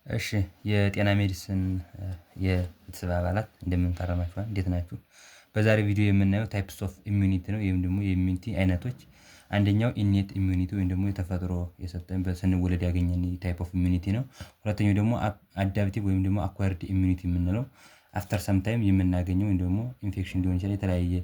እሺ የጤና medicine የቤተሰብ አባላት እንደምን ከረማችኋል? እንዴት ናችሁ? በዛሬው ቪዲዮ የምናየው types of immunity ነው። ወይም ደግሞ የ immunity አይነቶች። አንደኛው innate immunity ወይም ደግሞ የተፈጥሮ የሰጠን ስንወለድ ያገኘን type of immunity ነው። ሁለተኛው ደግሞ adaptive ወይም ደግሞ acquired immunity የምንለው after some time የምናገኘው ወይም ደግሞ ኢንፌክሽን ሊሆን ይችላል፣ የተለያየ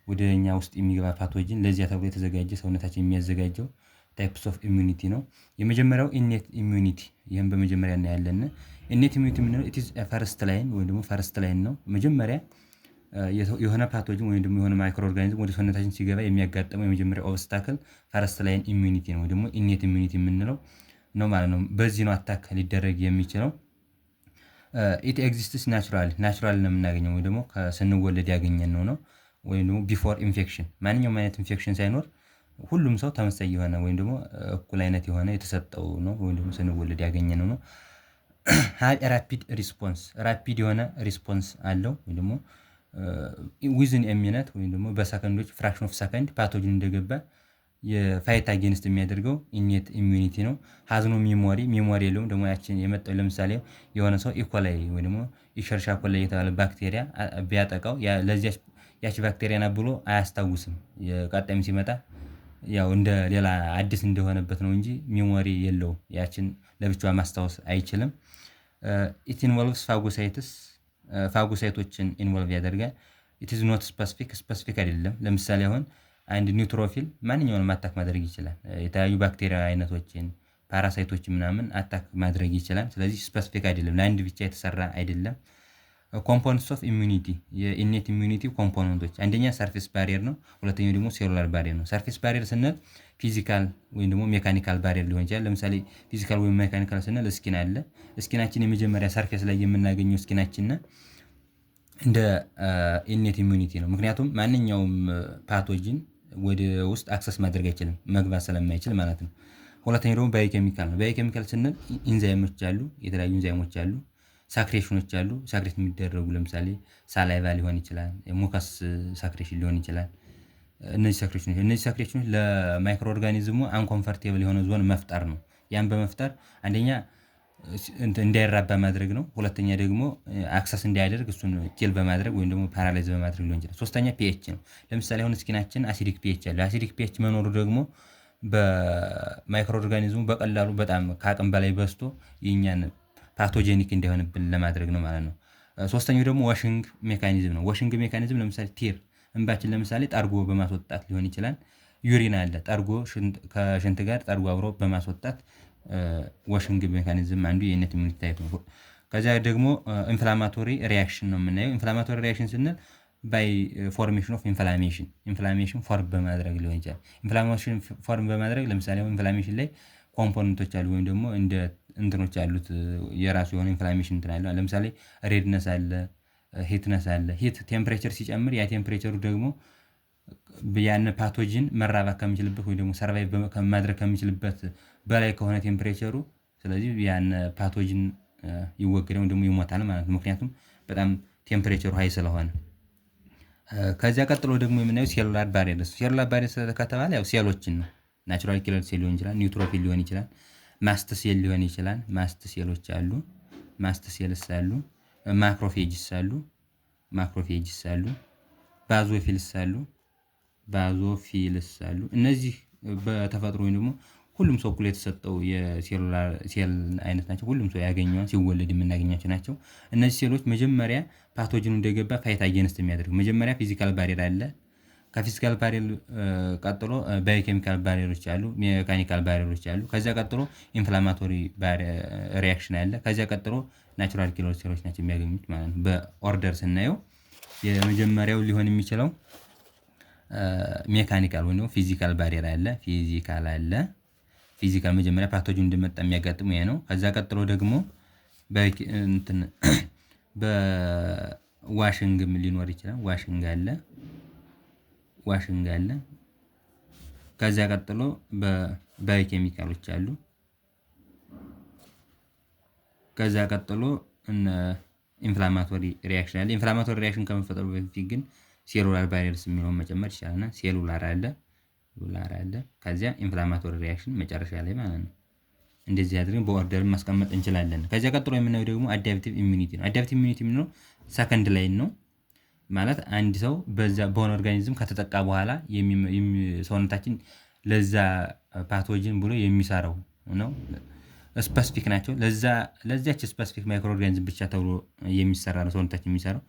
ወደ እኛ ውስጥ የሚገባ pathogen ለዚያ ተብሎ የተዘጋጀ ሰውነታችን የሚያዘጋጀው types of immunity ነው። የመጀመሪያው innate immunity፣ ይህም በመጀመሪያ እናያለን። Innate immunity የምንለው it's first line ወይም ደግሞ first line ነው። መጀመሪያ የሆነ pathogen ወይም ደግሞ የሆነ microorganism ወደ ሰውነታችን ሲገባ የሚያጋጥመው የመጀመሪያ obstacle first line immunity ነው ወይ ደግሞ innate immunity የምንለው ነው ማለት ነው። በዚህ ነው attack ሊደረግ የሚችለው። It exists naturally፣ natural ነው የምናገኘው ወይ ደግሞ ስንወለድ ያገኘነው ነው ወይም ደግሞ before infection፣ ማንኛውም አይነት ኢንፌክሽን ሳይኖር ሁሉም ሰው ተመሳሳይ የሆነ ወይም ደግሞ እኩል አይነት የሆነ የተሰጠው ነው ወይም ደግሞ ስንወለድ ያገኘነው ነው። Rapid response፣ rapid የሆነ response አለው ወይም ደግሞ within a minute ወይም ደግሞ በሰከንዶች፣ fraction of second pathogen እንደገባ የ fight against የሚያደርገው innate immunity ነው። Has no memory፣ memory የለውም። ደግሞ ያችን የመጣው ለምሳሌ የሆነ ሰው E. coli ወይ ደግሞ Escherichia coli የተባለ ባክቴሪያ ቢያጠቃው ለዚያች ያቺ ባክቴሪያ ናት ብሎ አያስታውስም። የቀጣይም ሲመጣ ያው እንደ ሌላ አዲስ እንደሆነበት ነው እንጂ memory የለውም። ያችን ለብቻዋ ማስታወስ አይችልም። It involves phagocytes፣ phagocyte ኦችን involve ያደርጋል። It is not specific፣ specific አይደለም። ለምሳሌ አሁን አንድ neutrophil ማንኛውንም attack ማድረግ ይችላል። የተለያዩ ባክቴሪያ አይነቶችን፣ parasite ኦችን ምናምን attack ማድረግ ይችላል። ስለዚህ specific አይደለም፣ ለአንድ ብቻ የተሰራ አይደለም። Components of immunity፣ የ innate immunity component ኦች አንደኛ surface barrier ነው። ሁለተኛው ደግሞ cellular barrier ነው። Surface barrier ስንል physical ወይም ደግሞ mechanical barrier ሊሆን ይችላል። ለምሳሌ physical ወይም mechanical ስንል skin አለ። Skin ኣችን የመጀመሪያ surface ላይ የምናገኘው skin ኣችን እንደ innate immunity ነው። ምክንያቱም ማንኛውም pathogen ወደ ውስጥ access ማድረግ አይችልም፣ መግባት ስለማይችል ማለት ነው። ሁለተኛው ደግሞ biochemical ነው። Biochemical ስንል ኢንዛይሞች አሉ፣ የተለያዩ ኢንዛይሞች አሉ፣ secretion ኖች አሉ። Secrete የሚደረጉ ለምሳሌ saliva ሊሆን ይችላል፣ mucus secretion ሊሆን ይችላል። እነዚህ secretion ኖች ለ microorganism ኡ uncomfortable የሆነ ዞን መፍጠር ነው። ያን በመፍጠር አንደኛ እንዳይራባ ማድረግ ነው። ሁለተኛ ደግሞ access እንዳያደርግ እሱን kill በማድረግ ወይም ደግሞ paralyze በማድረግ ሊሆን ይችላል። ሶስተኛ pH ነው። ለምሳሌ አሁን skin ኣችን acidic pH አለ። Acidic pH መኖሩ ደግሞ በ microorganism ኡ በቀላሉ በጣም ከአቅም በላይ በዝቶ የኛን pathogenic እንዳይሆንብን ለማድረግ ነው ማለት ነው። ሶስተኛው ደግሞ washing mechanism ነው። Washing mechanism ለምሳሌ tear፣ እንባችን ለምሳሌ ጠርጎ በማስወጣት ሊሆን ይችላል። Urine አለ፣ ጠርጎ ከሽንት ጋር ጠርጎ አብሮ በማስወጣት washing mechanism አንዱ የ innate immunity type ነው። ከዚያ ደግሞ inflammatory reaction ነው የምናየው። Inflammatory reaction ስንል by formation of inflammation፣ inflammation form በማድረግ ሊሆን ይችላል። Inflammation form በማድረግ ለምሳሌ inflammation ላይ component ኦች አሉ ወይም ደግሞ እንደ እንትኖች አሉት፣ የራሱ የሆነ inflammation እንትን አለ። ለምሳሌ redness አለ፣ heatness አለ። Heat temperature ሲጨምር ያ temperature ኡ ደግሞ ያን pathogen መራባት ከሚችልበት ወይ ደግሞ survive ማድረግ ከሚችልበት በላይ ከሆነ temperature ኡ፣ ስለዚህ ያን pathogen ይወገዳል ወይም ደግሞ ይሞታል ማለት ነው። ምክንያቱም በጣም temperature ኡ high ስለሆነ። ከዚያ ቀጥሎ ደግሞ የምናየው cellular barriers። Cellular barriers ከተባለ ያው ሴሎችን ነው። Natural killer cell ሊሆን ይችላል፣ neutrophil ሊሆን ይችላል፣ mast cell ሊሆን ይችላል። Mast cell ኦች አሉ፣ mast cells አሉ፣ macrophages አሉ፣ macrophages አሉ፣ basophils አሉ፣ basophils አሉ። እነዚህ በተፈጥሮ ወይም ደግሞ ሁሉም ሰው እኩል የተሰጠው የ cellular ሴል አይነት ናቸው። ሁሉም ሰው ያገኘዋል፣ ሲወለድ የምናገኛቸው ናቸው። እነዚህ ሴሎች መጀመሪያ pathogen ኑ እንደገባ fight against የሚያደርጉ መጀመሪያ physical barrier አለ። ከ physical barrier ቀጥሎ biochemical barrier ኦች አሉ፣ mechanical barrier ኦች አሉ። ከዚያ ቀጥሎ inflammatory reaction አለ። ከዚያ ቀጥሎ natural killer ሴሎች ናቸው የሚያገኙት ማለት ነው። በ order ስናየው የመጀመሪያው ሊሆን የሚችለው mechanical ወይም ደግሞ physical barrier አለ፣ physical አለ። Physical መጀመሪያ pathogen እንደመጣ የሚያጋጥመው ይሄ ነው። ከዛ ቀጥሎ ደግሞ በ washing ም ሊኖር ይችላል። Washing አለ፣ washing አለ። ከዚያ ቀጥሎ በ biochemical ኦች አሉ። ከዚያ ቀጥሎ እነ inflammatory reaction አለ። Inflammatory reaction ከመፈጠሩ በፊት ግን cellular barriers የሚለውን መጨመር ይቻላል እና cellular አለ፣ cellular አለ። ከዚያ inflammatory reaction መጨረሻ ላይ ማለት ነው። እንደዚህ አድርገን በ order ማስቀመጥ እንችላለን። ከዚያ ቀጥሎ የምናየው ደግሞ adaptive immunity ነው። Adaptive immunity የምንለው second line ነው። ማለት አንድ ሰው በዛ በሆነ organism ከተጠቃ በኋላ ሰውነታችን ለዛ pathogen ብሎ የሚሰራው ነው። Specific ናቸው። ለዚያች specific microorganism ብቻ ተብሎ የሚሰራ ነው ሰውነታችን የሚሰራው።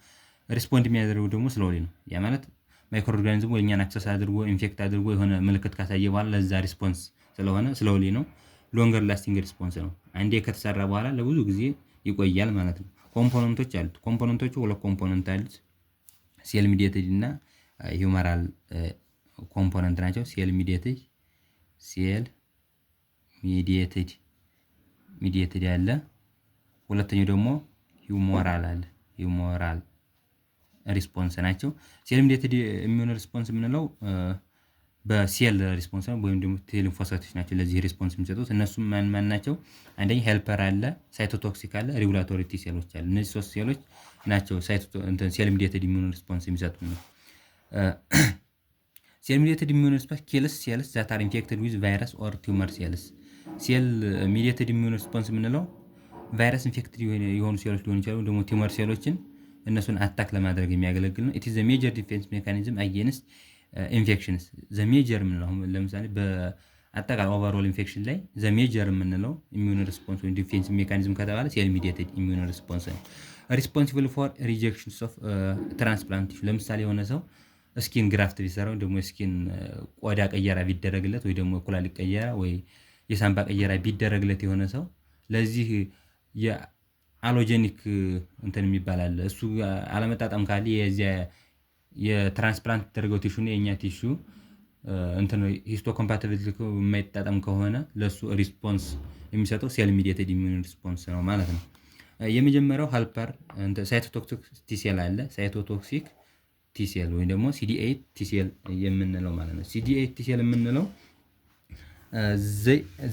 Respond የሚያደርገው ደግሞ slowly ነው። ያ ማለት microorganism ኡ እኛን access አድርጎ infect አድርጎ የሆነ ምልክት ካሳየ በኋላ ለዛ response ስለሆነ slowly ነው። Longer lasting response ነው። አንዴ ከተሰራ በኋላ ለብዙ ጊዜ ይቆያል ማለት ነው። Component ኦች አሉት። Component ኦቹ ሁለት component አሉት። Cell mediated እና humoral component ናቸው። Cell mediated አለ። ሁለተኛው ደግሞ humoral አለ። Humoral response ናቸው። Cell mediated immune response የምንለው በ cell response ነው ወይም ደግሞ T lymphocyte ኦች ናቸው ለዚህ response የሚሰጡት። እነሱም ማን ማን ናቸው? አንደኛ helper አለ፣ cytotoxic አለ፣ regulatory T cell ኦች አለ። እነዚህ ሶስት ሴሎች ናቸው cell mediated immune response የሚሰጡ ነው። Cell mediated immune response kills cells that are infected with virus or tumor cells። Cell mediated immune response የምንለው ቫይረስ infected የሆኑ ሴሎች ሊሆኑ ይችላሉ፣ ደግሞ tumor ሴሎችን እነሱን attack ለማድረግ የሚያገለግል ነው። It is the major defense mechanism against infections። The major የምንለው አሁን ለምሳሌ በአጠቃላይ overall infection ላይ the major የምንለው immune response ወይም defense mechanism ከተባለ cell mediated immune response ነው። Responsible for rejections of transplant። ለምሳሌ የሆነ ሰው skin graft ቢሰራው ደግሞ skin ቆዳ ቀየራ ቢደረግለት ወይ ደግሞ ኩላሊት ቀየራ ወይ የሳምባ ቀየራ ቢደረግለት የሆነ ሰው ለዚህ የ allogeneic እንትን የሚባል አለ። እሱ አለመጣጣም ካለ የዚያ የ transplant የተደረገው tissue እና የእኛ tissue እንትን histocompatibility የማይጣጣም ከሆነ ለእሱ response የሚሰጠው cell mediated immune response ነው ማለት ነው። የመጀመሪያው helper cytotoxic T cell አለ። Cytotoxic T cell ወይም ደግሞ CD8 T cell የምንለው ማለት ነው። CD8 T cell የምንለው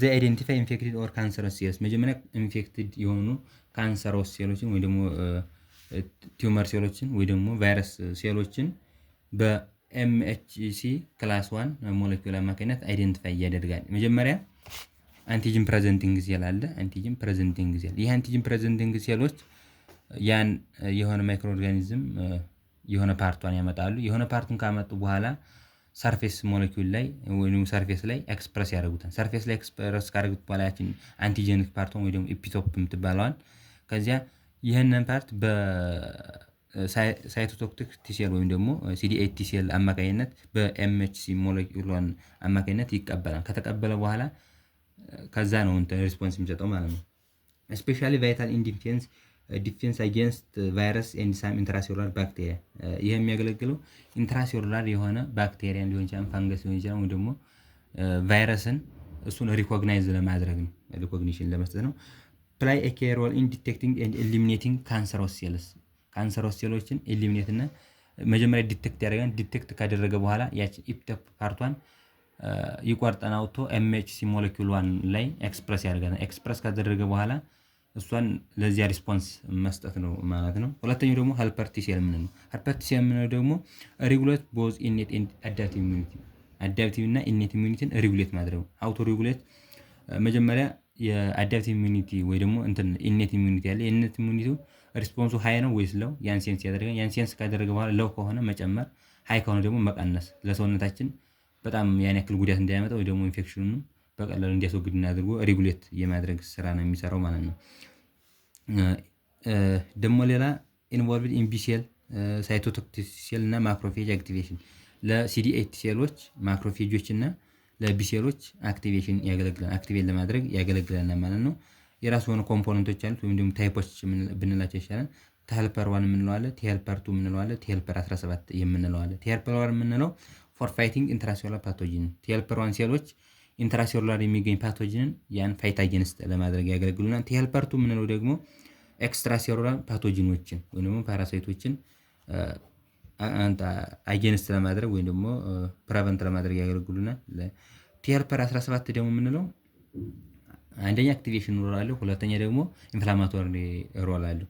they identify infected or cancerous cells። መጀመሪያ infected የሆኑ cancerous ሴሎችን ወይ ደግሞ tumor ሴሎችን ወይ ደግሞ ቫይረስ ሴሎችን በ MHC class 1 ሞለኪውል አማካኝነት identify ያደርጋል። መጀመሪያ antigen presenting cell አለ። Antigen presenting cell፣ ይህ antigen presenting ሴሎች ያን የሆነ microorganism የሆነ part ኧን ያመጣሉ። የሆነ part ኡን ካመጡ በኋላ surface molecule ላይ ወይም surface ላይ express ያደርጉታል። Surface ላይ express ካደረጉት በኋላ ያችን antigenic part ኧን ወይ ደግሞ epitope የምትባለዋን ከዚያ ይህንን part በ cytotoxic T cell ወይም ደግሞ CD8 T cell አማካኝነት በ MHC molecule ኧን አማካኝነት ይቀበላል። ከተቀበለ በኋላ ከዛ ነው እንትን response የሚሰጠው ማለት ነው። Especially vital in defense against virus and some intracellular bacteria። ይህ የሚያገለግለው intracellular የሆነ ባክቴሪያን ሊሆን ይችላል፣ ፈንገስ ሊሆን ይችላል፣ ወይ ደግሞ ቫይረስን እሱን recognize ለማድረግ ነው፣ recognition ለመስጠት ነው። Play a key role in detecting and eliminating cancerous cells። Cancerous ሴሎችን eliminate እና መጀመሪያ detect ያደርጋል። Detect ካደረገ በኋላ ያችን epitope part ኧን ይቆርጠን አውጥቶ MHC molecule 1 ላይ express ያደርጋል። Express ካደረገ በኋላ እሷን ለዚያ response መስጠት ነው ማለት ነው። ሁለተኛው ደግሞ helper T cell የምንለው፣ helper T cell የምንለው ደግሞ regulate both innate and adaptive immunity። Adaptive እና innate immunity ን regulate ማድረግ ነው። How to regulate? መጀመሪያ የ adaptive immunity ወይ ደግሞ እንትን innate immunity አለ። የ innate immunity ው response ኡ high ነው ወይስ low ያን sense ያደርጋል። ያን sense ካደረገ በኋላ low ከሆነ መጨመር፣ high ከሆነ ደግሞ መቀነስ፣ ለሰውነታችን በጣም ያን ያክል ጉዳት እንዳያመጣ ወይ ደግሞ ኢንፌክሽኑንም በቀላሉ እንዲያስወግድ አድርጎ regulate የማድረግ ስራ ነው የሚሰራው ማለት ነው። ደግሞ ሌላ involved in B cell፣ cytotoxic cell እና macrophage activation። ለ CD8 ሴሎች፣ macrophage ኦች እና ለ B ሴሎች activation ያገለግላል፣ activate ለማድረግ ያገለግላል ማለት ነው። የራሱ የሆኑ component ኦች አሉት ወይም ደግሞ type ኦች ብንላቸው ይሻላል። T helper 1 የምንለው አለ፣ T helper 2 የምንለው አለ፣ T helper 17 የምንለው አለ። T helper 1 የምንለው for fighting intracellular pathogen። T helper 1 ሴሎች intracellular የሚገኝ pathogen ን ያን fight against ለማድረግ ያገለግሉናል። T helper 2 የምንለው ደግሞ extracellular pathogen ኦችን ወይም ደግሞ parasite ኦችን against ለማድረግ ወይም ደግሞ prevent ለማድረግ ያገለግሉናል። T helper 17 ደግሞ የምንለው አንደኛ activation role አለው፣ ሁለተኛ ደግሞ inflammatory role አለው።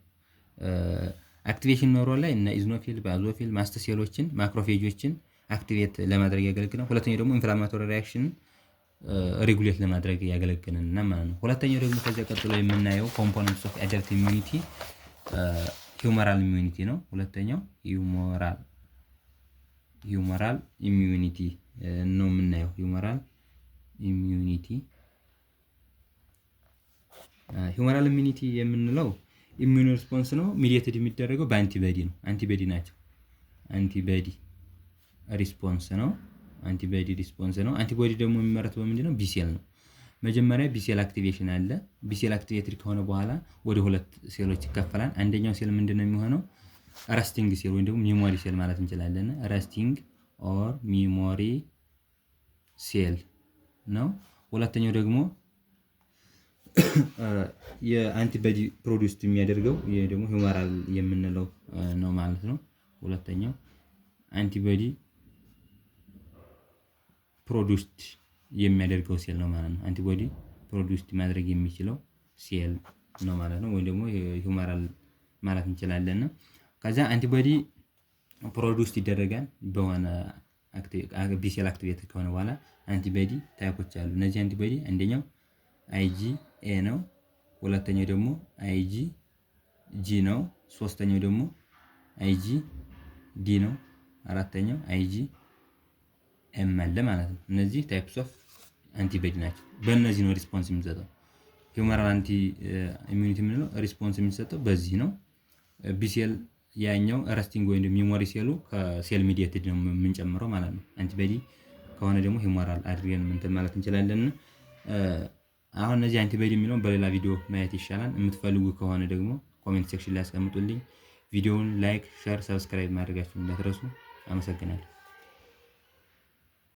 Activation role ላይ እነ eosinophil፣ basophil፣ mast ሴሎችን፣ macrophage ኦችን activate ለማድረግ ያገለግላል። ሁለተኛው ደግሞ inflammatory reaction Regulate ለማድረግ ያገለግለናል ማለት ነው። ሁለተኛው ደግሞ ከዚያ ቀጥሎ የምናየው components of adaptive immunity humoral immunity ነው። ሁለተኛው humoral immunity ነው የምናየው። Humoral immunity, humoral immunity የምንለው immune response ነው። Mediated የሚደረገው በ antibody ነው። Antibody ናቸው። Antibody response ነው። Antibody response ነው። Antibody ደግሞ የሚመረተው በምንድን ነው? B cell ነው። መጀመሪያ B cell activation አለ። B cell activated ከሆነ በኋላ ወደ ሁለት ሴሎች ይከፈላል። አንደኛው ሴል ምንድን ነው የሚሆነው? Resting cell ወይም ደግሞ memory cell ማለት እንችላለን። Resting or memory cell ነው። ሁለተኛው ደግሞ የ antibody produced የሚያደርገው ይሄ ደግሞ humoral የምንለው ነው ማለት ነው። ሁለተኛው antibody produced የሚያደርገው ሴል ነው ማለት ነው። Antibody produced ማድረግ የሚችለው ሴል ነው ማለት ነው። ወይም ደግሞ humoral ማለት እንችላለን። ከዛ antibody produced ይደረጋል በሆነ B cell activate ከሆነ በኋላ antibody type ኦች አሉ። እነዚህ antibody አንደኛው IgA ነው። ሁለተኛው ደግሞ IgG ነው። ሶስተኛው ደግሞ IgD ነው። አራተኛው IgM አለ ማለት ነው። እነዚህ types of antibody ናቸው። በእነዚህ ነው response የሚሰጠው። Humoral anti immunity የምንለው response የሚሰጠው በዚህ ነው። B cell ያኛው resting ወይም memory cell ኡ ከ cell mediated ነው የምንጨምረው ማለት ነው። Antibody ከሆነ ደግሞ humoral አድርገን እንትን ማለት እንችላለን። አሁን እነዚህ antibody የሚለውን በሌላ ቪዲዮ ማየት ይሻላል። የምትፈልጉ ከሆነ ደግሞ comment section ላይ ያስቀምጡልኝ። ቪዲዮውን like፣ share፣ subscribe ማድረጋችሁን እንዳትረሱ። አመሰግናለሁ።